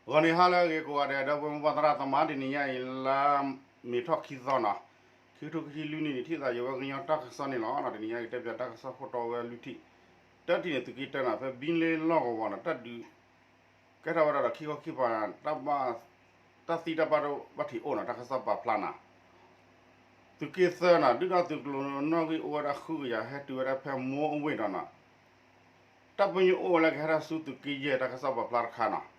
ဂီၤနံၤဟါလၢအဂ့ၤကိးဂၤဒဲး ဒီပုၢ်ဝဲၢ်မိၢ်ပၢ်သရၣ်သမါ တနံၤညါအံၤ လါမ့ၤထီၣ်ခံသီနီၤ, ခံကထိခံဆံလွံၢ်နံၣ်န့ၣ် ထံၣ်သးယဝဲကညီတၢ်ကစီၣ်န့ၣ်လီၤ. တနံၤညါအံၤ တဲပၠးတၢ်ကစီၣ်ခိၣ်တီဝဲလွံၢ်ထံၣ်, တထံၣ်န့ၣ် သုးက့တၢနီၤ ဖဲဘံလ့လီၢ်ကဝီၤနီၤ တၢ်ဒုးကဲထီၣ်ဝဲဒၣ်ဒီးခံခီခံပၤ တၢ်သံတၢ်ဘၣ်ဒိဘၣ်ထံးအိၣ်နီၤ တၢ်ကစီၣ်ပာ်ဖျါနီၤ သုးက့သၢနီၤ ဒုၣ်ဒါသုးကျိၤနီၣ်ဂံၢ်အိၣ်ဝဲဒၣ်ဃုကယၤ ဟဲတုၤဝဲဒၣ်ဖဲမိၢ်အဝ့ၢ်ဒီးနီၤ, တၢ်ပညိၣ်အိၣ်ဝဲလၢကဟဲထီၣ်ဆူသုးက့ယဲၢ် တၢ်ကစီၣ်ပာ်ဖျါတခါနီၤ,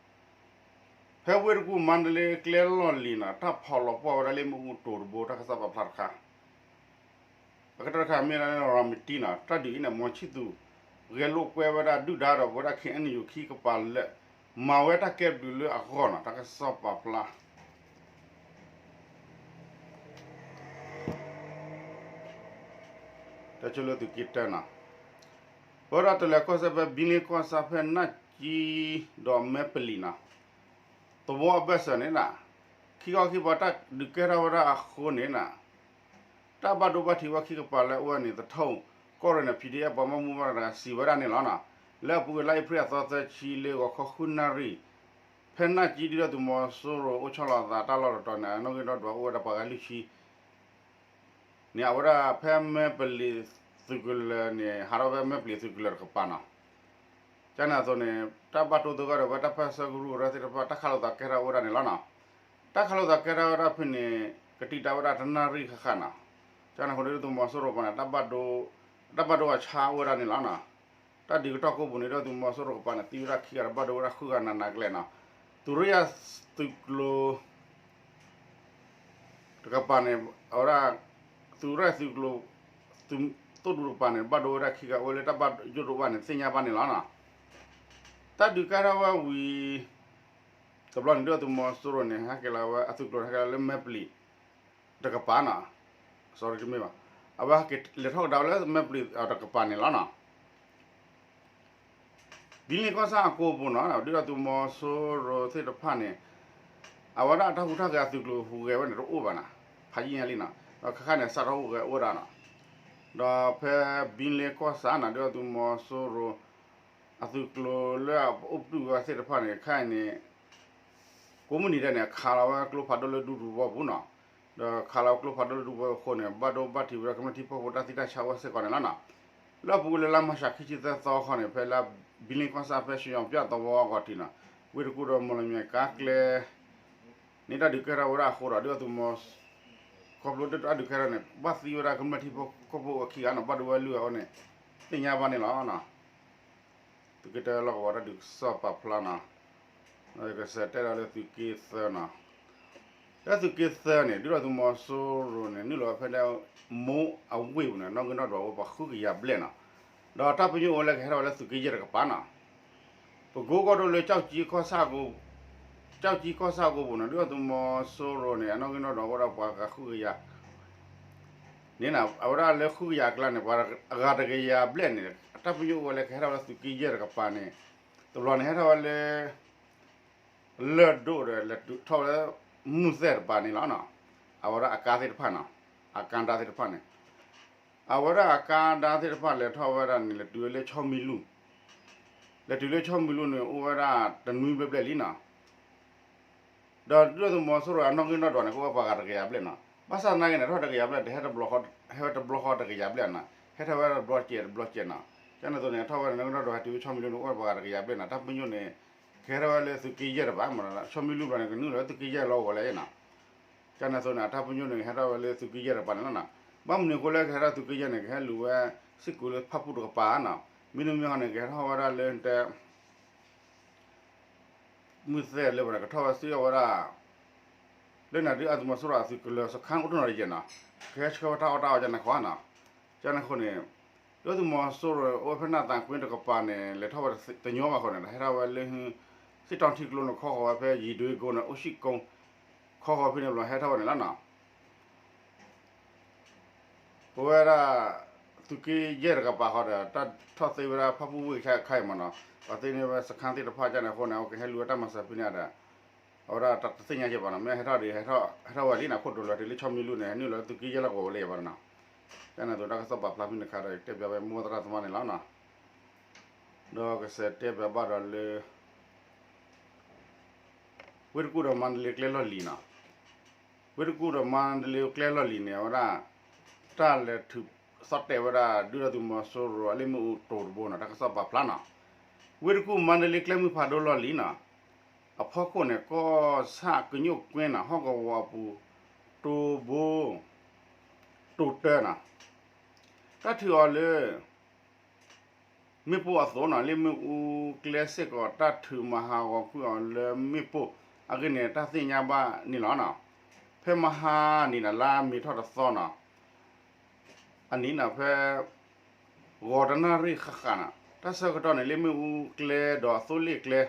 ဖဲဝ့ၢ်တကူၣ်မါတလ့ကျဲလီၢ်လံၤနီၤ တၢ်ဖီၣ်လီၤပှီၢ်ဝဲဒၣ်လၢမ့ၣ်အူတိၤတဘိ တၢ်ကစီၣ်ပာ်ဖျါတခါ အကတၢၢ်တခါမ့ၢ်ဒၣ်လၢရၤမတံနီၤ တၢ်ဒုးအံၤန့ၣ် မီၤဆံၣ်သူး ဂဲၤလိာ်ကွဲဝဲဒၣ်ဒုၣ်ဒါဒီးပဝဲဒၣ် ခ့ၣ်အဲၣ်ယူၣ် ခံကပၤလၢ မၤဝဲတၢ်ကဲဘျုးလၢအဂီၢ်နီၤ တၢ်ကစီၣ်ပာ်ဖျါ တၢ်ဆိလၢသုးက့တၢနီၤ, ပဝဲဒၣ်တလဲၤကီၢ်စဲၣ်ဖဲဘံလ့ကီၢ်ဆၣ်ဖဲနၢ်ကံဒီးမဲပလံၤနီၤ သဝီအဘၢၣ်စၢၤန့ၣ်နီၤ, ခံခီခံပၤတၢ်ဒုးကဲထီၣ်ဝဲဒၣ်အဃိန့ၣ်နီၤ, တၢ်ဘၣ်ဒိဘၣ်ထံးဝဲခံကပၤလၢအအိၣ်ဝဲန့ၣ် သထူၣ်ကီၢ်ရ့ၣ်န့ၣ် PDF ပှၤဘၣ်မူဘၣ်ဒါတဂၤစံးဝဲဒၣ်န့ၣ်လီၤနီၤ, လၢအပူၤကွံာ်လါအ့ဖြ့ၣ်အသီသၢဆံလၢဂီၤခီဃုနၣ်ရံၣ်, ဖဲနၢ်ကံဒုၣ်ဒါသုးမီၤစိရိၤအိၣ်ဆီလီၤအသးတၢ်လီၢ်တတီၤန့ၣ် အနီၣ်ဂံၢ်နီၣ်ဒွးအိၣ်ဝဲဒၣ်ပှၤဂၤလွံၢ်ဆံ န့ၣ် အဝဲဒၣ်ဖဲမဲပလံၤသုးကလၢၤန့ၣ် ဟးထီၣ်ဖဲမဲပလံၤသုးကလၢၤတကပၤနီၤ, ကန့ၣ်အသိးန့ၣ် တၢ်ဘၣ်တိၢ်သဂၢၢ်ဒီးဝဲတၢ်ပၢၢ်ဆၢ ကရူၢ်ကရၢသ့ၣ်တဖၣ် တၢ်ခးလိာ်သးကဲထီၣ်ဝဲဒၣ်န့ၣ်လီၤနီၤ, တၢ်ခးလိာ်သးကဲထီၣ်ဝဲဒၣ်ဖဲန့ၣ် ကတံာ်တာ်ဝဲဒၣ်တနၣ်ရံၣ်ဃၣ်ဃၣ်နီၤ, ကန့ၣ်အဃိန့ၣ် ဒုၣ်ဒါသုးမီၤစိရိၤပၤန့ၣ် တၢ်ဘၣ်ဒိအဆါအိၣ်ဝဲဒၣ်န့ၣ်လီၤနီၤ, တၢ်ဒုးကတီၢ်ကိးပူၤန့ၣ် ဒုၣ်ဒါသုးမီၤစိရိၤကပၤန့ၣ် သံဝဲဒၣ်ခံဂၤဒီးဘၣ်ဒိဝဲဒၣ်ဃုဂၤနးနးကလဲာ်နီၤ, သုးရ့ၣ်သုးကျိၤ တကပၤန့ၣ် အဝဲဒၣ် သုးရ့ၣ်သုးကျိၤ သုးသိၣ်ဒူတကပၤန့ၣ် ဘၣ်ဒိဝဲဒၣ်ခံဂၤ အိၣ်ဝဲလၢတၢ်ဘၣ်ယိၣ်ဒိၣ်ဘၣ်န့ၣ် သ့ၣ်ညါဘၣ်န့ၣ်လီၤနီၤ, တၢ်ဒုးကဲထီၣ်ဝဲဝံၤ တဘျီန့ၣ် ဒုၣ်ဒါသုးမီၤစိရိၤန့ၣ် ဟဲက့ၤလီၤဝဲအသုးကျိၤန့ၣ် ဟဲက့ၤလီၤလၢမဲပလံၤ တကပၤနီၤ, အဝဲဟဲက့ၤလဲၤထီၣ်ကဒါဝဲလၢမဲပလံၤတကပၤန့ၣ်လီၤနီၤ, ဘံလ့ကီၢ်ဆၣ်အကိာ်ပူၤနီၤ ဒုၣ်ဒါသုးမီၤစိရိၤသ့ၣ်တဖၣ်န့ၣ် အဝဲဒၣ်အတၢ်ဟူးတၢ်ဂဲၤအသုးကျိၤဟူးဂဲၤဝဲန့ၣ်တအိၣ်ဘၣ်နီၤ, ဖးယံာ်ညါလံနီၤ, ဒီးခဲခါန့ၣ် စးထီၣ်ဟူးဂဲၤအိၣ်ဝဲဒၣ်နီၤ, ဒီးဖဲဘံလ့ကီၢ်ဆၣ်နီၤ ဒုၣ်ဒါသုးမီၤစိရိၤ အသုးကျိၤလၢအအိၣ်ပတုာ်ဝဲသ့ၣ်တဖၣ်န့ၣ် ခဲအံၤန့ၣ် ကိးမုၢ်နံၤဒဲးန့ၣ် ခးလီၤဝဲကျိဖးဒိၣ်လၢဒူသဝီပူၤနီၤ, ဒီးခးလီၤဝဲကျိဖးဒိၣ်လၢဒူသဝီအဃိန့ၣ် ဘၣ်ဒိဘၣ်ထံးဝဲဒၣ်ကမျၢၢ်ထံဖိကီၢ်ဖိတၢ်သံတၢ်ဆါအိၣ်ဝဲစ့ၢ်ကီးန့ၣ်လီၤနီၤ, လၢအပူၤကွံာ်လၢလါမၢ်ၡးခံဆံသၢသီဃီန့ၣ် ဖဲလၢဘံလ့ကီၢ်ဆၣ်ဖဲ ရွှေရောင်ပြ သဝီအဂီၢ်ထံးနီၤ, ဝ့ၢ်တကူၣ်ဒီးမော်လမြိုင် ကါကျဲ န့ၣ်တၢ်ဒုးကဲထီၣ်ဝဲဒၣ်အဃိဒီး ဒုၣ်ဒါသုးမီၤ ခီဖျိတၢ်ဒုးကဲထီၣ်န့ၣ် ဘၣ်သံဝဲဒၣ်ကမျၢၢ်ထံဖိကီၢ်ဖိအခံဂၤနီၤ, ဘၣ်ဒိဝဲလွံၢ်ဂၤအိၣ်န့ၣ် သ့ၣ်ညါဘၣ်န့ၣ်လီၤနီၤ. သုးက့တၢလီၢ်ကဝီၤတၢ်ဒုးကစီၣ်ပာ်ဖျါနီၤ, ကစဲးတဲဒီးလၢသုးက့သၢနီၤ, လၢသုးက့သၢန့ၣ် ဒုၣ်ဒါသုးမီၤစိရိၤန့ၣ် နုာ်လီၤဝဲဖဲဒၣ် မိၢ်အဝ့ၢ်ပူၤန့ၣ် နီၣ်ဂံၢ်နီၣ်ဒွးဝဲပှၤဃုကယၤဘျဲၣ်နီၤ, ဒီးတၢ်ပညိၣ်အိၣ်ဝဲလၢကဟဲထီၣ်ဝဲလၢသုးက့ယဲၢ်တကပၤနီၤ, ပကိးကီၢ်ဒိၣ်လၢ ကၠီၣ်ကၠံကီၢ်ဆၣ်အကိာ်ပူၤန့ၣ် ဒုၣ်ဒါသုးမီၤစိရိၤန့ၣ် အနီၣ်ဂံၢ်နီၣ်ဒွးဝဲဒၣ်ပှၤဂၤဃုကယၤ န့ၣ် အဝဲဒၣ်လၢဃုကယၤအကျါန့ၣ် ပှၤအဂၤတကယၤဘျဲၣ်န့ၣ် တၢ်ပညိၣ်အိၣ်ဝဲလၢကဟဲထီၣ်ဝဲလၢသုးက့ယဲၢ်တကပၤန့ၣ် တဘျီန့ၣ်ဟဲထီၣ်ဝဲလၢ လၢၢ်ဒိၣ်ဒီး လဲၤထီၣ်ဝဲလၢ မုၢ်သဲၣ်တပၤန့ၣ်လီၤနီၤ, အဝဲဒၣ်အကါသ့ၣ်တဖၣ်နီၤ, အကါဒါသ့ၣ်တဖၣ်န့ၣ် အဝဲဒၣ်အကါဒါသ့ၣ်တဖၣ်လဲၤထီၣ်ဝဲဒၣ်န့ၣ် လဲၤတုၤဝဲလၢဆီမံလူၢ်, လဲၤတုၤလၢဆီမံလူၢ်န့ၣ် အိၣ်ဝဲဒၣ်တနွံဘျဲၣ်ဘျဲၣ်လံနီၤ ဒီးဒုၣ်ဒါသုးမီၤစိရိၤအနီၣ်ဂံၢ်နီၣ်ဒွးန့ၣ် ကအိၣ်ဝဲပှၤဂၤတကယၤဘျဲၣ်နီၤ, ဘၣ်ဆၣ်သနာ်က့န့ၣ် ထီၣ်တကယၤဘျဲၣ် တဟဲတဘျီဃီ ဟဲဝဲတဘျီဃီတကယၤဘျဲၣ်နီၤ, ဟဲထီၣ်ဝဲတဘျီစဲးတဘျီစဲးနီၤ, ကန့ၣ်အသိးန့ၣ် ထီၣ်ဝဲန့ၣ် နီၣ်ဂံၢ်နီၣ်ဒွးဟဲတုၤဝဲဆီမံလူၢ်န့ၣ် အိၣ်ဝဲပှၤဂၤတကယၤဘျဲၣ်နီၤ, တၢ်ပညိၣ်န့ၣ် ကဟဲထီၣ်ဝဲလၢသုးက့ယဲၢ်တကပၤမ့ၢ်နီၤ, ဆီမံလူၢ်ဘျီန့ၣ် ကနုာ်လီၤလၢသုးက့ယဲၢ်လီၤဂီၤလၢနီၤ, ကန့ၣ်အသိးန့ၣ် အတၢ်ပညိၣ်န့ၣ် ကဟဲထီၣ်ဝဲလၢသုးက့ယဲၢ်တကပၤန့ၣ်လီၤနီၤ, ဘၣ်မနုၤအဃိလၢကဟဲထီၣ်သုးက့ယဲၢ်န့ၣ် ကဟဲလူၤဝဲစ့ၢ်ကီးလၢဖၣ်ပူၣ်တကပၤနီၤ, မ့တမ့ၢ်ဃီန့ၣ် ကဟဲထီၣ်ဝဲဒၣ်လၢတဲ မုၢ်သဲၣ်လၢဘၣ်န့ၣ် ကထီၣ်ဝဲစ့ၢ်ကီးဝဲဒၣ် လၢန့ၣ်ဒုၣ်ဒါသုးမီၤစိရိၤအသုးကလၢၤ စခါအိၣ်တနီၤတယဲၢ်နီၤ, ကဟဲဆှၢဝဲတၢ်အီၣ်တၢ်အီကန့ၣ်ဃီနီၤ, ကန့ၣ်အဃိန့ၣ် ဒုၣ်ဒါသုးမီၤစိရိၤအိၣ်ဝဲဖဲနၢ်သးကွ့တကပၤန့ၣ် လဲၤထီၣ်ဝဲတညီဘၣ်ဃီန့ၣ် ဟဲထီၣ်ဝဲလၢ စ့ၣ်တီထံကျိန့ၣ် ခီဃီၤဝဲဖဲယံၤဒွ့ကိန့ၣ် အိၣ်ဆံၣ်ကိ ခီဃီၤဖဲန့ၣ်ဘျီဟဲထီၣ်ဝဲန့ၣ်လီၤနီၤ. ပဝဲဒၣ် သုးက့ယဲၢ်တကပၤဃီဒီး တၢ်ထီၣ်သ့ဝဲဒၣ်ဖၣ်ပူၣ်ဝ့ၢ်ကဆါခါအံၤမ့ၢ်နီၤ, ပှၤသ့န့ၢ်ဝဲစခါသ့ၣ်တဖၣ်ကန့ၣ်အဃိန့ၣ် အဝဲကဟဲလူၤဝဲတၢ်မၤစၢၤဖဲန့ၣ်ဒီး အဝဲဒၣ်တသ့ၣ်ညါက့ၤဘၣ်နီၤ, မ့ၢ်ဟဲထီၣ်ဒီး ဟဲထီၣ်ဝဲလံနီၤ, ခိၣ်ဒိးလီၤတုၤလၢဆီမံလူၢ်န့ၣ် နုာ်လီၤလၢသုးက့ယဲၢ်လီၤကဝီၤဝဲလၢယဘၣ်နီၤ, ကန့ၣ်အသိးတၢ်ကစီၣ်ပာ်ဖျါဖဲန့ၣ်တခါဒီး တဲပၠးဝဲမိၢ်သရၣ်သမါန့ၣ်လီၤနီၤ, ဒီးကစဲးတဲပၠးဘၣ်ဒီးလၢ ဝ့ၢ်တကူၣ်ဒီးမါတလ့ကျဲလီၢ်လံၤနီၤ. ဝ့ၢ်တကူၣ်ဒီးမါတလ့ကျဲလီၢ်လံၤန့ၣ် အဝဲဒၣ် တၢ်လဲၤထုးသီၣ်တဲာ်ဝဲဒၣ် ဒုၣ်ဒါသုးမီၤစိရိၤ အလ့ၣ်မ့ၣ်အူတိၤတဘိနီၤ တၢ်ကစီၣ်ပာ်ဖျါနီၤ. ဝ့ၢ်တကူၣ်မါတလ့ကျဲမုၢ်ဖးဒိၣ်လီၢ်လံၤနီၤ အဖီခိၣ်န့ၣ် ကီၢ်ဆၣ်ကညိၣ်ကွ့နီၤ ဟီၣ်ကဝီၤအပူၤ တိၤဘိ တိၤတၢနီၤ တၢ်ထုးအီၤလၢ မ့ၣ်ပိၢ်အသိးနီၤ လ့ၣ်မ့ၣ်အူကျဲစ့ၢ်ကီး တၢ်ထုးမၤဟးဂီၤကွံာ်အီၤလၢမ့ၣ်ပိၢ်အဂ့ၢ်န့ၣ် တၢ်သ့ၣ်ညါဘၣ်န့ၣ်လီၤ. ဖဲမဟါန့ၣ်နီၤ လါမ့ၤထီၣ်တသီနီၤ အနံၤနီၤ ဖဲ ဂီၤတနၣ်ရံၣ်ဃၣ်ဃၣ်နီၤ တၢ်ဆၢကတီၢ်န့ၣ် လ့ၣ်မ့ၣ်အူကျဲဒီးသိလ့ၣ်ကျဲ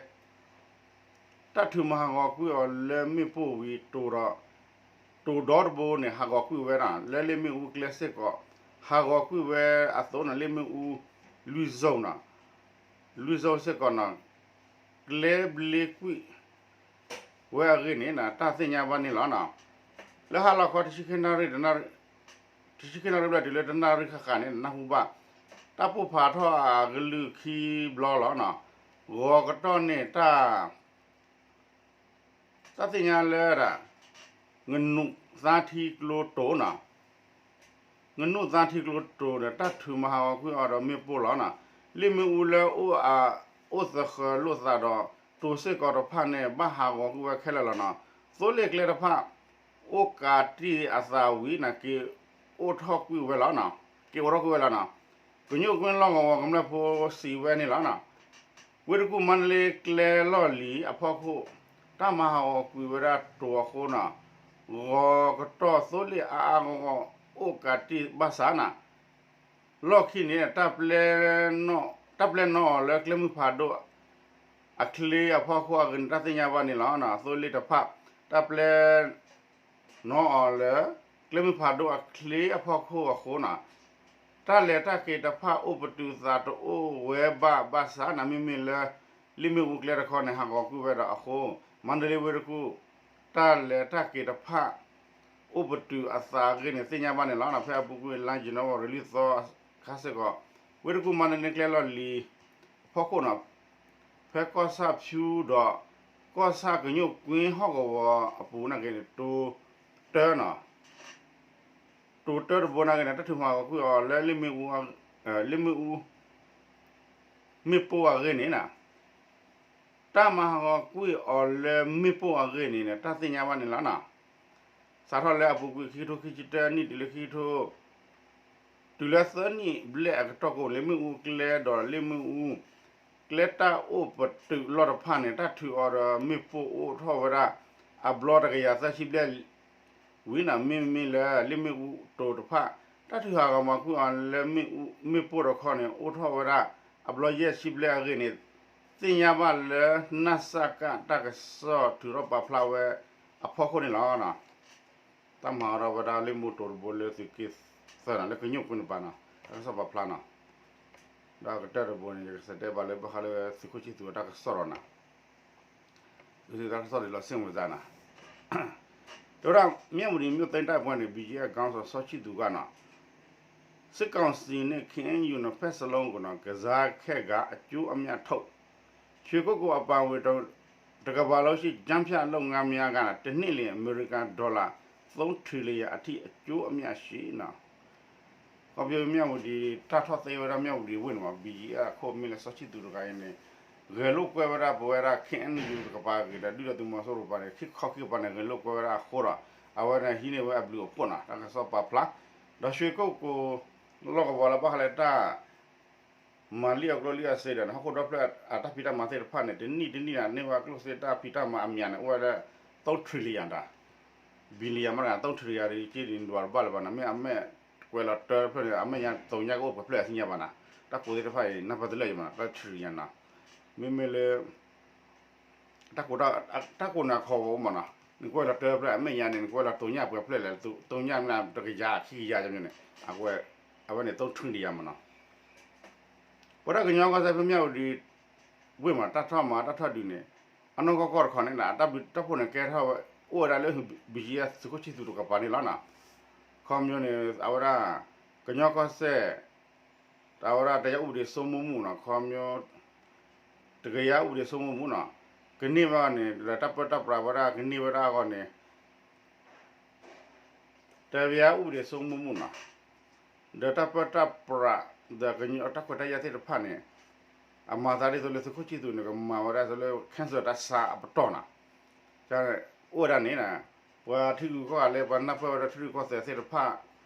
တၢ်ထုးမၤဟးဂီၤကွံာ်အီၤလၢမ့ၣ်ပိၢ်ဝံၤ တိၤဒီး တိၤဒီတဘိန့ၣ် ဟးဂီၤကွံာ်ဝဲနီၤ လၢလ့ၣ်မ့ၣ်အူကျဲစ့ၢ်ကီး ဟးဂီၤကွံာ်ဝဲအသိးန့ၣ် လ့ၣ်မ့ၣ်အူ လွံၢ်စိၤနီၤ လွံၢ်စိၤစ့ၢ်ကီးနီၤ ကျဲဘျ့ကွံာ် ဝဲအဂ့ၢ်န့ၣ် တၢ်သ့ၣ်ညါဘၣ်န့ၣ်လီၤ. လၢဟါလီၤခီ တဆံခံနၣ်ရံၣ် တဆံခံနၣ်ရံၣ်ဘျဲၣ်တုၤလၢတနၣ်ရံၣ်ဃၣ်ဃၣ်န့ၣ် နၢ်ဟူဘၣ် တၢ်ပိၢ်ဖးထီၣ်အကလုၢ်ခံဘျီလီၤ. ဂီၤကတီၢ်န့ၣ် တၢ် တၢ်သ့ၣ်ညါလၢ ငနူးသါထံကျိတိၤနီၤ ငနူးသါထံကျိတိၤဒီး တၢ်ထုးမၤဟးဂီၤကွံာ်အီၤဒီးမ့ၣ်ပိၢ်လီၤနီၤ. လ့ၣ်မ့ၣ်အူလၢ အိၣ်သဃၢၤလိာ်သးဒီး တိၤစ့ၢ်ကီးတဖၣ်န့ၣ် ဘၣ်ဟးဂီၤကွံာ်ဝဲခဲလၢာ်လီၤနီၤ. သိလ့ၣ်ကျဲတဖၣ် အိၣ်ကးတံၢ်အသးဝံၤန့ၣ် က့ၤအိၣ်ထီၣ်ကွံာ်ဝဲလီၤ. က့ၤအိၣ်ထီၣ်ကွံာ်ဝဲလီၤနီၤ. ကညိၣ်ကွ့လီၢ်ကဝီၤကမျၢၢ်ဖိစံးဝဲန့ၣ်လီၤ. ဝ့ၢ်တကူၣ်မါတလ့ကျဲလီၢ်လံၤအဖီခိၣ် တၢ်မၤဟးဂီၤကွံာ်ဝဲဒၣ်တိၤအဃိနီၤ ဂီၤကတီၢ်သိလ့ၣ်အါအါဂီၢ်ဂီၢ် အိၣ်ကးတံၢ်ဘၣ်ဆၣ်နီၤ လီၢ်ခံန့ၣ် တၢ်ပျဲနီၣ်အီၤလၢကျဲမုၢ်ဖးဒိၣ် အချ့အဖီခိၣ်အဂ့ၢ်န့ၣ် တၢ်သ့ၣ်ညါဘၣ်န့ၣ်လီၤ. သိလ့ၣ်တဖၣ် တၢ်ပျဲ နီၣ်အီၤလၢ ကျဲမုၢ်ဖးဒိၣ်အချ့အဖီခိၣ်အဃိနီၤ တၢ်လဲၤတၢ်က့ၤတဖၣ်အိၣ်ပတုာ်သးတအိၣ်ဝဲဘၣ်ဘၣ်ဆၣ်နီၤ မ့မ့ၢ်လၢ လ့ၣ်မ့ၣ်အူကျဲတခီန့ၣ် ဟးဂီၤကွံာ်ဝဲဒီးအဃိ မါတလ့ဝ့ၢ်တကူၣ် တၢ်လဲၤတၢ်က့ၤတဖၣ် အိၣ်ပတုာ်အသးအဂ့ၢ်န့ၣ် သ့ၣ်ညါဘၣ်န့ၣ်လီၤ. ဖဲအပူၤကွံာ်လါယနူၤအါရံၤလွံၢ်သီခါစ့ၢ်ကီး ဝ့ၢ်တကူၣ်မါတလ့ကျဲလီၢ်လံၤ အဖီခိၣ်နီၤ ဖဲကီၢ်ဆၣ်ဖၠူဒီး ကီၢ်ဆၣ်ကညိၣ်ကွ့ဟီၣ်ကဝီၤအပူၤန့ၣ်က့ၤန့ၣ် တိၤတၢနီၤ တိၤတၢတဘိန့ၣ်က့ၤန့ၣ် တၢ်ထုးမၤဟးဂီၤကွံာ်အီၤလၢလ့ၣ်မ့ၣ်အူ လ့ၣ်မ့ၣ်အူ မ့ၣ်ပိၢ်အဂ့ၢ်န့ၣ်နီၤ တၢ်မၤဟးဂီၤကွံာ်အီၤလၢမ့ၣ်ပိၢ်အဂ့ၢ်န့ၣ် တၢ်သ့ၣ်ညါဘၣ်န့ၣ်လီၤနီၤ. စးထီၣ်လၢအပူၤကွံာ် ခံကထိခံဆံတၢ နံၣ်တုၤလၢခံကထိ တုၤလၢသၢနံၣ်ဘျဲၣ်အကတီၢ်ကိး လ့ၣ်မ့ၣ်အူကျဲဒီးလ့ၣ်မ့ၣ်အူ ကျဲတၢ်အိၣ်ပတုာ်လီၢ်တဖၣ်န့ၣ် တၢ်ထုးအီၤဒီးမ့ၣ်ပိၢ်အိၣ်ထီၣ်ဝဲဒၣ် အဘျီတကယၤသၢဆံဘျဲၣ် ဝံၤနီၤ မ့မ့ၢ်လၢလ့ၣ်မ့ၣ်အူတိၤတဖၣ် တၢ်ထုးဟးဂီၤမၤကွံာ်အီၤလၢမ့ၣ်အူ မ့ၣ်ပိၢ်တခီန့ၣ် အိၣ်ထီၣ်ဝဲဒၣ် အဘျီယဲၢ်ဆံဘျဲၣ်အဂ့ၢ်န့ၣ် သ့ၣ်ညါဘၣ်လၢ နစက တၢ်ကစီၣ်ထုးထီၣ်ပာ်ဖျါဝဲအဖီခိၣ်န့ၣ်လီၤ. တၢ်မၤအီၤထီၣ်ဝဲဒၣ်လ့ၣ်မ့ၣ်အူတိၤတဘိလၢသုးက့သၢနီၤ လၢကညိၣ်ကွ့န့ၣ်ပၤနီၤ တၢ်ကစီၣ်ပာ်ဖျါနီၤ ဒီးအကတၢၢ်တဘိန့ၣ် ယကစံးတဲဘၣ်လၢဘၣ်ဃးလၢသုးခိၣ်ဆံသူးအတၢ်ကစီၣ်ဒီးနီၤ သုးတၢ်ကစီၣ်ဒ်လီၤစ့ၣ်မုာ်သးနီၤ တဲဝဲဒၣ် မြဝတီမြို့သိမ်းတိုက်ပွဲန့ၣ် ဘီကၠ့အခေါင်းဆောင် စီၤချစ်သူကနီၤ စစ်ကောင်စီနဲ့ KNU နှစ်ဖက်စလုံးကို ကစားခက်ကအကျိုးအမြတ်ထုတ် ရွှေကုက္ကိုအပါအဝင် တစ်ကမ္ဘာလုံးရှိ ကြားဖြတ်လုပ်ငန်းများက တစ်နှစ်လျှင် အမေရိကန်ဒေါ်လာ သုံးထရီလီယံအထိ အကျိုးအမြတ်ရှိနီၤ ခီဖျိမြဝတီ တၢ်ထီၣ်သ့ဝဲဒၣ်မြဝတီဝ့ၢ်န့ၣ်မး ဘီကၠ့အခိၣ်မ့ၢ်လၢစီၤချစ်သူတဂၤအံၤန့ၣ် ဂဲၤလိာ်ကွဲဝဲဒၣ်ပဝဲဒၣ် KNU တကပၤအဂ့ၢ်ဒီး ဒုၣ်ဒါသုးမီၤစိရိၤတကပၤန့ၣ် ခံခီခံကပၤန့ၣ် ဂဲၤလိာ်ကွဲဝဲဒၣ်အဃိဒီး အဝဲန့ၣ်ဟံးန့ၢ်ဝဲအဘျုးအဖှိၣ်နီၤ တၢ်ကစီၣ်ပာ်ဖျါ ဒီးရွှေကုက္ကို လီၢ်ကဝီၤလၢဘၣ်ဃးလၢတၢ် မၤလံအကျိလံအစ့ဒီးန့ၣ် ဟီၣ်ခိၣ်ဒီဖျၢၣ်အတၢ်ဖံးတၢ်မၤသ့ၣ်တဖၣ်န့ၣ် တနံၣ်တနံၣ်န့ၣ် န့ၢ်ဝဲကျိၣ်စ့တၢ်ဖံးတၢ်မၤအမျးန့ၣ် အိၣ်ဝဲဒၣ် သုံးထရီလီယံ တၢ် ဘီလံယံမး သုံးထရီလီယံ ဒ်က့ဒ်န့ၣ် ဒွးတဘၣ်လၢၤဘၣ်နီၤ မ့ၢ်အမဲာ်ကွဲးလီၤတၢတဖျၢၣ်န့ၣ် အမဲာ်ညါ သုးညါကအိၣ်ပှဲၤဖျၢၣ်အသ့ၣ်ညါဘၣ်နီၤ တၢ်ကိးသ့ၣ်တဖၣ်အံၤ နၢ်ပၢၢ်တလၢာ်ယံမးနီၤ တၢ်ထရီလီယံနီၤ မ့မ့ၢ်လၢ တၢ်ကိး တၢ်ကိးန့ၣ်အခီၣ်ဝဲမးနီၤ နကွဲးလီၤတၢဖျၢၣ် အမဲာ်ညါန့ၣ် နကွဲးလီၤသုးညါပှဲၤဖျၢၣ်လဲၣ် သုးညါမ့ၢ်တကယၤခံကယၤကန့ၣ် အဝဲ အဝဲန့ၣ် သုံးထရီလီယံမးနီၤ ပဝဲဒၣ်ကညီကီၢ်စဲၣ်ဖဲမြဝတီ ဝ့ၢ်မး တၢ်ထီၣ်မၤတၢ်ထီၣ်ဒုးန့ၣ် အနီၢ်ကီၢ်ကီၢ်တခီန့ၣ် အတၢ်ဘျုးတၢ်ဖှိၣ်န့ၣ် ကဲထီၣ်ဝဲ အိၣ်ဝဲဒၣ်လၢ ဘီကၠ့သုးခိၣ်ဆံသူးတကပၤန့ၣ်လီၤနီၤ ခီဖျိန့ၣ် အဝဲဒၣ် ကညီကီၢ်စဲၣ် တၢ်ဝဲဒၣ် တရားဥပဒေစိုးမိုးမှုနီၤ ခီဖျိ တရားဥပဒေစိုးမိုးမှုနီၤ ကန့ၢ်ဘၣ်န့ၣ် ဒီးတၢ်ပၢတၢ်ပြးဝဲဒၣ်ကန့ၢ်ဝဲဒၣ်အဂီၢ်န့ၣ် တဲဝဲယါ ဥပဒေစိုးမိုးမှု နီၤ, ဒီးတၢ်ပၢတၢ်ပြး ဒီးကညီတၢ်ခွဲးတၢ်ယာ်သ့ၣ်တဖၣ်န့ၣ် အမၤသးဒ်သိးလၢသုးခိၣ်ဆံၣ်သူးန့ၣ် ကမၤဝဲဒၣ်သိးလၢ cancel တၢ်ဆါအပတီၢ်နီၤ, အိၣ်ဝဲဒၣ်န့ၣ် ပှၤထံဂုၤကီၢ်ဂၤလၢ ပှၤနၢ်ပၢၢ်ဝဲဒၣ်ထံရူၢ်ကီၢ်သဲးသ့ၣ်တဖၣ်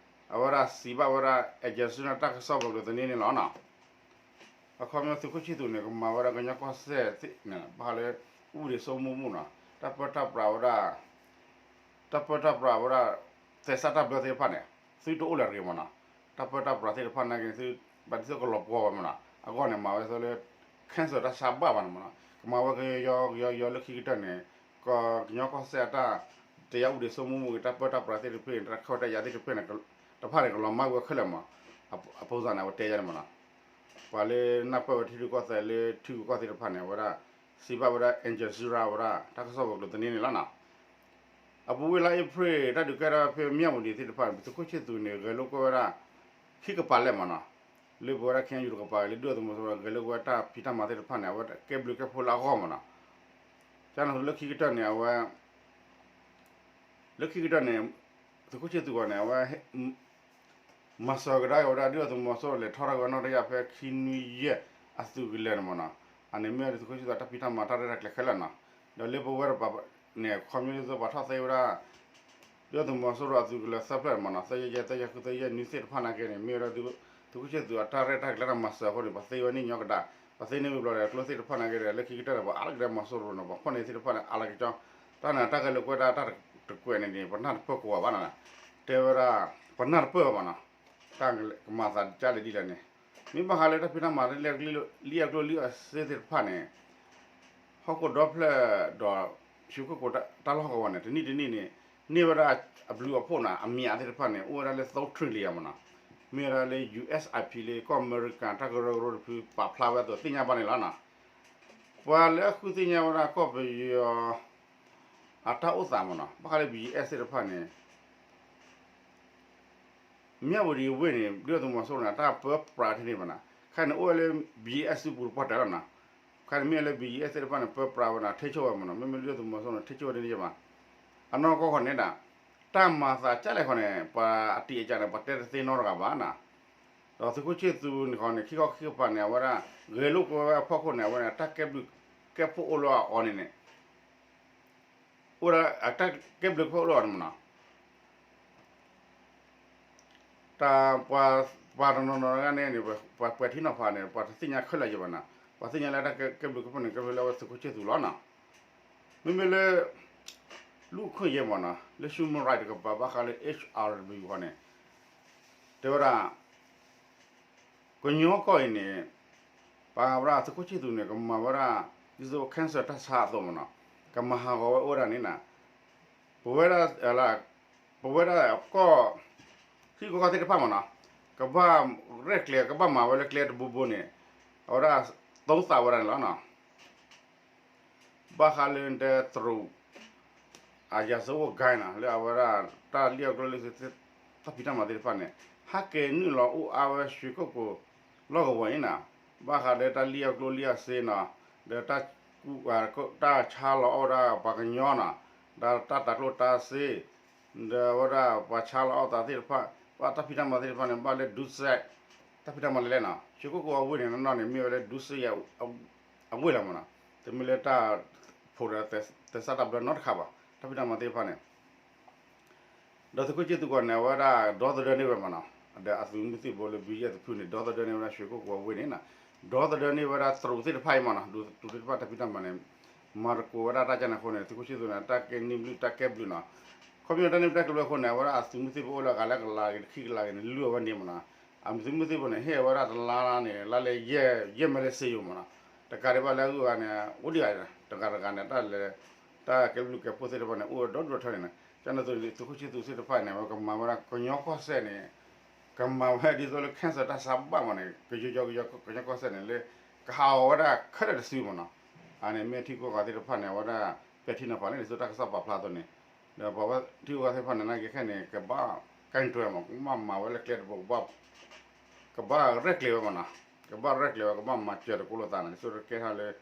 အဝဲဒၣ်စံးဘၣ်ဝဲဒၣ် agency န့ၣ် တၢ်ကစီၣ်ပကျိၤသန့န့ၣ်လီၤနီၤ. အခီပညီသုးခိၣ်ဆံၣ်သူးန့ၣ် ကမၤဝဲဒၣ်ကညီကီၢ်စဲၣ်န့ၣ် ဘၣ်ဃးလၢ ဥပဒေစိုးမိုးမှု နီၤ, တၢ်ပၢတၢ်ပြးဝဲဒၣ် တၢ်ပၢတၢ်ပြးဝဲဒၣ် သဲစးတၢ်ဘျၢသ့ၣ်တဖၣ်န့ၣ် သုတအိၣ်လၢၤတဂ့ၤမ့ၢ်နီၤ. တၢ်ပၢတၢ်ပြးသ့ၣ်တဖၣ်နာ်က့န့ၣ် သု ဘၣ်ဒ်သိးကလီၤပှီၢ်ဝဲမ့ၢ်နီၤ အဂီၢ်န့ၣ် မၤဝဲသိးလၢ cancel တၢ်ဆါဘၣ်ဘၣ်န့ၣ်မ့ၢ်နီၤ. ကမၤဝဲကယီကယီကယီလၢခံကတၢၢ်န့ၣ် ကညီကီၢ်စဲၣ်အတၢ် တရားဥပဒေစိုးမိုးမှု တၢ်ပၢတၢ်ပြးသ့ၣ်တဖၣ် တၢ်ခွဲးတၢ်ယာ်သ့ၣ်တဖၣ်န့ၣ် တဖၣ်န့ၣ် ကလီၤမၢ်ကွံာ်ခဲလၢာ်မ့ၢ် အပူၤစၢ်န့ၣ် အဝဲတဲယါန့ၣ်မ့ၢ်နီၤ. ပှၤလၢနၢ်ပၢၢ်ဝဲထံရူၢ်ကီၢ်သဲးလၢထံဂုၤကီၢ်သ့ၣ်တဖၣ်န့ၣ် အဝဲဒၣ် စံးဘၣ်ဝဲဒၣ် Al Jazeera ဝဲဒၣ် တၢ်ကစီၣ်ပကျိၤသန့န့ၣ်လီၤနီၤ. အပူၤဝဲလါအ့ဖြ့ၣ် တၢ်ဒုးကဲထီၣ်ဖဲမၠၣ်ဝတံၤသ့ၣ်တဖၣ်န့ၣ် သုးခိၣ်ဆံၣ်သူးန့ၣ် ဂဲၤလိာ်ကွဲဝဲဒၣ် ခံကပၤလဲၣ်မ့ၢ်နီၤ, လၢပဝဲဒၣ် ခ့ၣ်အဲၣ်ယူၣ် တကပၤ လၢဒုၣ်ဒါသုးမီၤစိရိၤ ဂဲၤလိာ်ကွဲတၢ်ဖံးတၢ်မၤသ့ၣ်တဖၣ်န့ၣ် အဝဲကဲဘျုးကဲဖှိၣ်လၢအဂီၢ်မ့ၢ်နီၤ. ကန့ၣ်လၢခံကတၢၢ်န့ၣ် အဝဲ လၢခံကတၢၢ်န့ၣ် သုးခိၣ်ဆံၣ်သူးအဂီၢ်န့ၣ် အဝဲ မၤစၢၤကဒါက့ၤဝဲဒၣ် ဒုၣ်ဒါသုးမီၤစိရိၤ လဲၤထီၣ်ထီၣ်က့ၤဝဲနီၣ်တယၢ်ဖဲခံနွံယဲၢ်အသုးကလၢၤန့ၣ်မ့ၢ်နီၤ. အန့ၣ်မ့ၢ်ဝဲဒၣ်သုးခိၣ်ဆံၣ်သူးအတၢ်ဖံးတၢ်မၤတၢ်ရဲၣ်တၢ်ကျဲၤခဲလၢာ်နီၤ. ဒီးလၢပဝဲတကပၤန့ၣ် ခီပညီဒ်သိးပှၤထီၣ်သ့ဝဲဒၣ် ဒုၣ်ဒါသုးမီၤစိရိၤအသုးကလၢၤသၢဖျၢၣ်န့ၣ်မ့ၢ်နီၤ, သၢယဲၢ်ယဲၢ် သၢယဲၢ်ဃု သၢယဲၢ်နွံသ့ၣ်တဖၣ်နာ်က့န့ၣ် မ့ၢ်ဝဲဒၣ် သုးခိၣ်ဆံၣ်သူးအတၢ်ရဲၣ်တၢ်ကျဲၤတၢ်မၤစၢၤအဃိန့ၣ် ပှၤသ့ဝဲန့ၣ်ညီကဒး, ပှၤသ့န့ၢ်ဝံၤဘျီဒီး ကျိသ့ၣ်တဖၣ်နာ်က့ဒီး လၢခံကတၢၢ်န့ၣ် ပှၤအါလီၤက့ၤဒီးမီၤစိရိၤန့ၣ် ပှၤဖီၣ်န့ၢ်သ့ၣ်တဖၣ်န့ၣ် အါလီၤက့ၤကၠီ, တၢ်န့ၣ် တၢ်ဂဲၤလိာ်ကွဲဒၣ်တၢ်တကွဲးန့ၣ်န့ၣ် ပနၢ်တပၢၢ်ကိးဂၤဘၣ်နီၤ, တဲဝဲဒၣ် ပနၢ်တပၢၢ်ဘၣ်မ့ၢ်နီၤ, တၢ်ကမၤသးဒ်လဲၣ်ဒ်လဲၣ်န့ၣ်, မ့ၢ်ဘၣ်ဃးလၢတၢ်ဖံးတၢ်မၤလၢလံာ်အကျိၤလံာ်အစ့သ့ၣ်တဖၣ်န့ၣ် ဟီၣ်ခိၣ်ဒီဖျၢၣ်ဒီး ရွှေကုက္ကို တၢ်လီၢ်ဟီၣ်ကဝီၤန့ၣ် တနံၣ်တနံၣ်န့ၣ် န့ၢ်ဝဲဒၣ်အဘျုးအဖှိၣ်န့ၣ် အမျးသ့ၣ်တဖၣ်န့ၣ် အိၣ်ဝဲဒၣ်လၢ three trillion မ့ၢ်နီၤ, မ့ၢ်ဝဲဒၣ်လၢ ယူၢ်အ့ၣ်အၣ်ပံၤ လၢကီၢ်အမဲရကၤ တၢ်ကရၢကရိတဖု ပာ်ဖျါဝဲအသိးသ့ၣ်ညါဘၣ်န့ၣ်လီၤနီၤ. ပှၤလၢအဃုသ့ၣ်ညါဝဲဒၣ်ကီၢ်ပယီၤ အတၢ်အိၣ်သးမ့ၢ်နီၤ, ဘၣ်ဃးလၢ ဘီအ့ၣ်အ့ၣ် သ့ၣ်တဖၣ်န့ၣ် မၠၣ်ဝတံၤဝ့ၢ်န့ၣ် ဒုၣ်ဒါသုးမီၤစိရိၤန့ၣ် တၢ်ပၢပြးထဲန့ၣ်ဘၣ်နီၤ, ခဲန့ၣ်အိၣ်ဝဲလၢ ဘီအ့ၣ်အ့ၣ် စုပူၤတပှၢ်တၢၢ်လီၤနီၤ, ခဲန့ၣ်မ့ၢ်လၢ ဘီအ့ၣ်အ့ၣ် သ့ၣ်တဖၣ်န့ၣ် ပၢပြးဝဲနီၤ ထိန်းချုပ်ဝဲမ့ၢ်နီၤ, မ့မ့ၢ်ဒုၣ်ဒါသုးမီၤစိရိၤန့ၣ် ထိန်းချုပ်ဝဲဒ်န့ၣ်ယဲၢ်မး, အနီၢ်ကီၢ်ဃီန့ၣ်ဒၣ် တၢ်မၤသးကၢ်လဲၣ်ဃီန့ၣ် ပှၤအတံာ်အကျါန့ၣ် ပှၤတဲတသ့နီတဂၤဘၣ်နီၤ, ဒီးသုးခိၣ်ဆံၣ်သူးန့ၣ်ဃီန့ၣ် ခံခီခံကပၤန့ၣ် အဝဲဒၣ် ဂဲၤလိာ်ကွဲဝဲအဖီခိၣ်န့ၣ် အဝဲန့ၣ် တၢ်ကဲဘျုးကဲဖှိၣ်အိၣ်လၢအီၤန့ၣ်န့ၣ် အိၣ်ဒၣ်အတၢ်ကဲဘျုးကဲဖှိၣ်အိၣ်လၢအီၤန့ၣ်မ့ၢ်နီၤ, တၢ်ပှၤ ပှၤတနီၤနီၤန့ၣ်န့ၣ် ပှၤပှဲၤထံနီၤဖးန့ၣ် ပှၤတသ့ၣ်ညါခဲလၢာ်ယဲၢ်ဘၣ်နီၤ, ပှၤသ့ၣ်ညါလၢတၢ်ကဲဘျုးကဲဖှိၣ်န့ၣ် ကဲဘျုးလၢအဝဲသုးခိၣ်ဆံၣ်သူးလီၤနီၤ, မ့မ့ၢ်လၢ လူ့အခွင့်အရေး မ့ၢ်နီၤ လၢ human right တကပၤ ဘၣ်ဃးလၢ H R W ဃီန့ၣ် တဲဝဲဒၣ် ကညီကီၢ်အံၤန့ၣ် ပာ်ဝဲဒၣ်သုးခိၣ်ဆံၣ်သူးန့ၣ် ကမၤဝဲဒၣ် ဒ်သိး cancel တၢ်ဆါအသိးမ့ၢ်နီၤ, ကမၤဟးဂီၤဝဲအိၣ်ဝဲဒၣ်န့ၣ်နီၤ, ပဝဲဒၣ် ပဝဲဒၣ်ကီၢ် ထံကီၢ်သ့ၣ်တဖၣ်မ့ၢ်နီၤ, ကဘၣ်ရဲၣ်ကျဲၤ ကဘၣ်မၤဝဲလၢကျဲတဘိဘိန့ၣ် အဝဲဒၣ် သုံးသပ် ဝဲဒၣ်န့ၣ်လီၤနီၤ. ဘၣ်ဃးလၢတရူး အရာဇဝင်နီၤ လၢအဝဲဒၣ် တၢ်လံၣ်အကျိၤလံာ်စ့ တၢ်ဖံးတၢ်မၤသ့ၣ်တဖၣ်န့ၣ် ဟဲက့ၤနုာ်လီၤအိၣ်အါဝဲ ရွှေကုက္ကို လီၢ်ကဝီၤအံၤနီၤ, ဘၣ်ဃးလၢတၢ်လံၣ်အကျိၤလံာ်အစ့နီၤ, ဒီး တၢ်ဆါလီၤအီၣ်ဝဲဒၣ်ပှၤကညီနီၤ, ဒီးတၢ်တၤကျိၣ်တၤစ့ ဒီးအဝဲဒၣ်ပှၤဆါလီၤအီၣ်သးသ့ၣ်တဖၣ် ဘၣ်တၢ်ဖံးတၢ်မၤသ့ၣ်တဖၣ်န့ၣ် ဘၣ်လၢ ဒုစရိုက် တၢ်ဖံးတၢ်မၤလဲၣ်လဲၣ်နီၤ, ရွှေကုက္ကို အဝ့ၢ်န့ၣ်နီၤန့ၣ် မ့ၢ်ဝဲလၢ ဒုစရိုက် အဝ့ၢ်လီၤမ့ၢ်နီၤ, တမ့ၢ်လၢတၢ်ဖိးဒီးသဲစးတၢ်ဘျၢနီတခါဘၣ် တၢ်ဖံးတၢ်မၤသ့ၣ်တဖၣ်န့ၣ် ဒီးသုးခိၣ်ဆံၣ်သူးအဂီၢ်န့ၣ် အဝဲဒၣ် ဒီသဒၢန့ၢ်ဝဲမ့ၢ်နီၤ, ဒီးအသုးမုၢ်သံၣ်ဘိလၢ ဘုယဲၢ်တဖုန့ၣ် ဒီသဒၢန့ၢ်ဝဲဒၣ် ရွှေကုက္ကို အဝ့ၢ်န့ၣ်နီၤ, ဒီသဒၢန့ၢ်ဝဲဒၣ်တရူးသ့ၣ်တဖၣ်အံၤမ့ၢ်နီၤ, တရူးသ့ၣ်တဖၣ်တၢ်ဖံးတၢ်မၤန့ၣ် မၤသကိးဝဲဒၣ်တၢ်ကန့ၣ်အဃိန့ၣ် သုးခိၣ်ဆံၣ်သူးန့ၣ် တၢ်ကဲန့ၢ်ဘျုး တၢ်ကဲဘျုးနီၤ, ခီပညီတၢ်န့ၣ်တၢ်ကဲဘျုးအဃိန့ၣ် အဝဲဒၣ်အသုးမုၢ်သံၣ်ဘိအိၣ်လၢအဂၤလၢကလးဂ့ၤ တခံကလးဂ့ၤန့ၣ် လုၢ်အဝဲန့ၣ်မ့ၢ်နီၤ, အသုးမုၢ်သံၣ်ဘိန့ၣ် ဟ့ၣ်ဝဲဒၣ်တလါန့ၣ် လါလဲယဲၢ် ယဲၢ်မၢလၢစ့ယိၤမ့ၢ်နီၤ, တကးဒံးဘၣ်လၢအဂုၤအဂၤန့ၣ် အိၣ်ဒံးဂၤ တဂၤတဂၤန့ၣ် တၢ်လဲၤ တၢ်ကဲဘျုးကဲဖှိၣ်သ့ၣ်တဖၣ်န့ၣ် အိၣ်ဒီဒူၣ်ထၢန့ၣ်နီၤ, ကန့ၣ်အသိးန့ၣ် သုးခိၣ်ဆံၣ်သူးသ့ၣ်တဖၣ်န့ၣ် အဝဲကမၤဝဲဒၣ်ကညီကီၢ်စဲၣ်န့ၣ် ကမၤဝဲဒ်သိးလၢ cancel တၢ်ဆါဘၣ်မ့ၢ်န့ၣ် ကယိယိကညီကီၢ်စဲၣ်န့ၣ်လၢ ကဟးဂီၤဝဲဒၣ်ခဲလၢာ်တစုမ့ၢ်နီၤ, အန့ၣ်မ့ၢ်ထံကီၢ်ဂၤသ့ၣ်တဖၣ်န့ၣ် အဝဲဒၣ်ပဲာ်ထံနီၤဖးလၢ ဒ်သိးတၢ်ကစီၣ်ပာ်ဖျါအသိးန့ၣ်, ဒီးပှၤဝဲထံကီၢ်ဂၤသ့ၣ်တဖၣ်န့ၣ် နာ်က့ခဲန့ၣ် ကဘၣ် ကဲတွဲမ့ၢ် ကဘၣ်မၤဝဲလၢကျဲတဘိ ကဘၣ် ကဘၣ်ရဲၣ်ကျဲၤဝဲမ့ၢ်နီၤ, ကဘၣ်ရဲၣ်ကျဲၤဝဲ ကဘၣ်မၤစၢၤတကိးလိာ်သးန့ၣ် ဒ်သိးကဲထီၣ်လၢ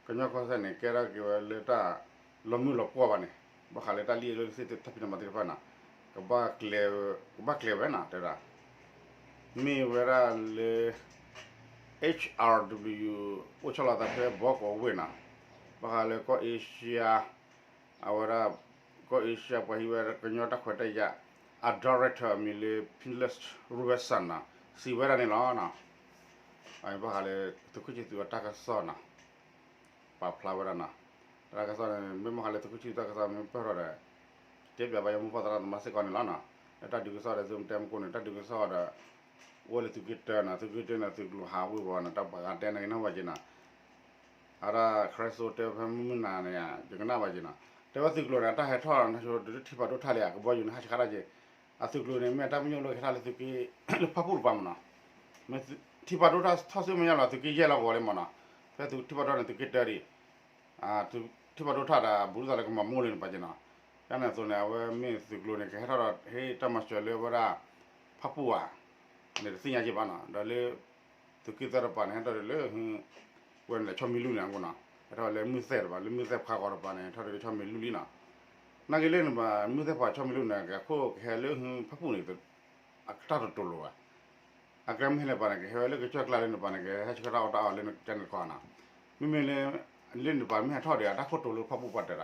ကညီကီၢ်စဲၣ်န့ၣ် ကဲထီၣ်က့ၤဝဲလၢတၢ်လီၤမုၢ်လီၤပှီၢ်ဘၣ်န့ၣ် ဘၣ်ဃးလၢတၢ်လံၣ်အလၢသ့ၣ်တဖၣ်ဖံးတၢ်မၤသ့ၣ်တဖၣ်န့ၣ် ကဘၣ်ကျဲၤဝဲန့ၣ် တဲဝဲဒၣ် မ့ၢ်ဝဲဒၣ်လၢ H R W အိၣ်ဆီလီၤသးဖဲဘီကီးဝ့ၢ်န့ၣ် ဘၣ်ဃးလၢကီၢ်အ့ရှံယါ အဝဲဒၣ် ကီၢ်အ့ရှံယါပှၤဟံးဝဲကညီတၢ်ခွဲးတၢ်ယာ် အ director အမံၤလၢ Pindless Robertson န့ၣ် စံးဝဲဒၣ်န့ၣ်လီၤ. ဘၣ်ဃးလၢသုးခိၣ်ဆံသူးအတၢ်ကစီၣ်န့ၣ် ပာ်ဖျါဝဲဒၣ်န့ၣ် တၢ်ကစီၣ်န့ၣ် မ့ၢ်ဘၣ်ဃးလၢသုးခိၣ်ဆံသူးတၢ်ကစီၣ်မ့ၢ်ပၢၢ်ထီၣ်ဒီး တဲပၠးဘၣ်ယမိၢ်ပှၢ်သရၣ်သမါစ့ၢ်ကီးန့ၣ်လီၤ. လၢတၢ်ဒုးကစီၣ်ဒီး သုမ့ၢ်တဲမကိၣ်န့ၣ် တၢ်ဒုးကစီၣ်ဒီး အိၣ်လၢသုးက့တၢန့ၣ် သုးက့တၢန့ၣ် သုးကျိၤဟးဝ့ၢ်ဝီန့ၣ် တၢ်ပှၤဂၤတဲန့ၣ်ကနၣ်ဘၣ်က့ၤန့ၣ် အဒၣ် ခရၢၣ်စိတဲဖဲမုၢ်နၤန့ၣ် ယကနၣ်ဘၣ်က့ၤန့ၣ် တဲဝဲသုးကျိၤန့ၣ် တၢ်ဟဲထီၣ်ထီၣ်ဒုးထံၣ်ဖးဒိၣ်ထၣ်လံ အကဘီယူၤန့ၣ် ဟးဆှးတၢ်က့ၤ အသုးကျိၤန့ၣ် မ့ၢ်တၢ်ပညိၣ်လၢကဟဲထီၣ်လၢသုးက့ လၢဖၣ်ပူၣ်တပၤမ့ၢ်နီၤ မ့ၢ်ထံၣ်ဖးဒိၣ်ထီၣ်ထီၣ်ဆူမဲာ်ညါလီၤ သုးက့ယဲၢ်လီၤကဝီၤလံမ့ၢ်နီၤ ဖဲသုးထံၣ်ဖးဒိၣ်န့ၣ် သုးက့တၢဒံး ထံၣ်ဖးဒိၣ်ထီၣ်ဒီး ဘူးဒိၣ်သးလၢကမၤမိၢ်လံန့ၣ်ပာ်က့ၤနီၤ ကန့ၣ်အသိးန့ၣ် အဝဲမ့ၢ်သုးကျိၤန့ၣ် ကဟဲထီၣ်ဒီး ဟ့ၣ်တၢ်မၤစၢၤလၢဝဲဒၣ် ဖၣ်ပူၣ်ဧါ န့ၣ်တသ့ၣ်ညါက့ၤဘၣ်နီၤ ဒီးလၢ သုးက့သၢတပၤန့ၣ် ဟဲထီၣ်ဒီးလၢ ဝဲန့ၣ်ဆီမံၤလူၢ်န့ၣ်အဃိနီၤ ဟဲထီၣ်လၢမုၢ်သဲၣ်တပၤ လၢမုၢ်သဲၣ်ဖးဂီၤတပၤန့ၣ် ဟဲထီၣ်ဒီးလၢဆီမံၤလူၢ်လံနီၤ နာ်က့လၢနဘၣ် မုၢ်သဲၣ်ဖးဆီမံၤလူၢ်န့ၣ် ကခိၣ်ကဟဲလၢဖၣ်ပူၣ်န့ၣ် အတၢ်တတိၤလိာ်ဘၣ် အကဲမ့ၢ်ဟဲလၢပၤန့ၣ် ကဟဲဝဲလၢကစၢၢ်ကျါလၢနပၤန့ၣ် ကဟဲဆှၢတၢ်အီၣ်တၢ်အီလၢနကန့ၣ်တခီနီၤ မ့မ့ၢ်လၢ လၢနပၤမ့ၢ်ဟဲထီၣ်ဒီး အတၢ်ခိၣ်တိၤလၢဖၣ်ပူၣ်ပ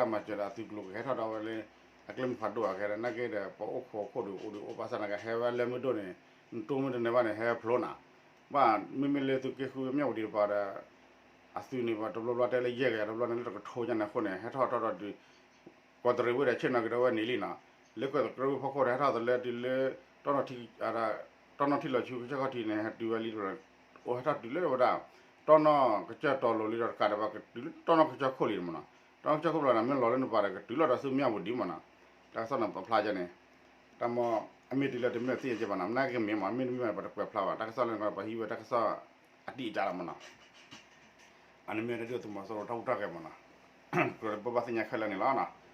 ှၤတဲာ်ဒီး ကဟဲထီၣ်မ့ၢ်နီၤ တၢ်မ့ၢ်ဟဲဒုးလၢကမၤမိၢ်လီၤဒီး ကထီၣ်ဝဲန့ၣ်ဒီး ကဟဲတွဲလိာ်သးဒီး ဘံၣ်ယံၣ်အဲၣ်ပဒီး ကဃ့ဒီးတၢ်မၤစၢၤဒီး အသုးကျိၤကဟဲထီၣ်ဒီးဝဲလၢ အကျဲမုၢ်ဖးဒိၣ်အကဟဲဒီး နာ်က့ဒီး ပှၤအိၣ်ခိးခိၣ်ဒီးအိၣ်ဒီးအိၣ်ဘၣ်ဆၣ်နာ်က့ ဟဲဝဲလၢမုၢ်ဒိၣ်န့ၣ် နတိၢ်မ့ၢ်တန့ၢ်ဘၣ်န့ၣ် ဟဲဖျိနီၤ ဘၣ်မ့မ့ၢ်လၢသုးက့ဃုမၠၣ်ဝတံၤတပၤဒီး အသုးန့ၣ်ပှၤတဘျီဘျီတဲလၢယဲၢ်ကယၤ တဘျီန့ၣ်လၢတကထိညါန့ၣ်အဃိန့ၣ် ဟဲထီၣ်ထီၣ်ဒီး ကီးတရံးဝ့ၢ်ဒီးဆ့ၣ်နီၤက့ၤဒီးဝဲန့ၣ်လံနီၤ လၢကီးတရံးဝ့ၢ်ဖီခိၣ်ဒီး ဟဲထီၣ်သလၢတုၤလၢ တီနီၢ်ထံ တီနီၢ်ထံလီၤဆူကစၢၢ်ခီၣ်ထံးန့ၣ် ဟဲတုၤဝဲလံ အိၣ်ဟဲထီၣ်တုၤလၢဝဲဒၣ် တီနီၢ်ကစၢၢ်တီၤလိၤလံဒီးတကးဒီး ပှၤကတုၤလၢတီနီၢ်ကစၢၢ်ခိၣ်လံမ့ၢ်နီၤ တီနီၢ်ကစၢၢ်ခိၣ်ဘျီန့ၣ် မ့ၢ်လီၤလၢနပၤဒီးကတုၤလီၤဒီးဆူမၠၣ်ဝတံၤမ့ၢ်နီၤ တၢ်ကစီၣ်န့ၣ်ပာ်ဖျါကန့ၣ် တၢ်မ့ၢ် အမ့ၢ်တုၤလၢတမ့ၢ်သ့ၣ်ညါက့ၤဘၣ်နီၤ နာ်က့မ့ၢ်မ့ၢ် မ့ၢ်တမ့ၢ်ဘၣ် ပတကွဲးဖျါဘၣ် တၢ်ကစီၣ်လၢပှၤဟံးဝဲတၢ်ကစီၣ် အတံၢ်အတၢ်လီၤမ့ၢ်နီၤ အန့ၣ်မ့ၢ်ဒ်သိးသုးမီၤစိရိၤတၢ်ဟူးတၢ်ဂဲၤမ့ၢ်နီၤ ကြၢးဘၣ်သ့ၣ်ညါခဲလၢာ်န့ၣ်လီၤ.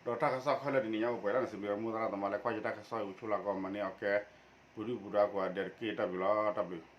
ဒီးတၢ်ကစီၣ်ခဲလၢာ်ဒ်န့ၣ်ညါအိၣ်ပှဲၤလီၤန့ၣ် စံးဘျုးမိၢ်သရၣ်သမါလၢကွၢ်ယတၢ်ကစီၣ်အံၤ ဆူလၢကီၢ်မၤန့ၢ်အီၤကဲ ပူၤဒုၣ်ပူၤဒါကိးဂၤဒဲးတက့ၢ် တၢ်ဘျုးလီၤ တၢ်ဘျုး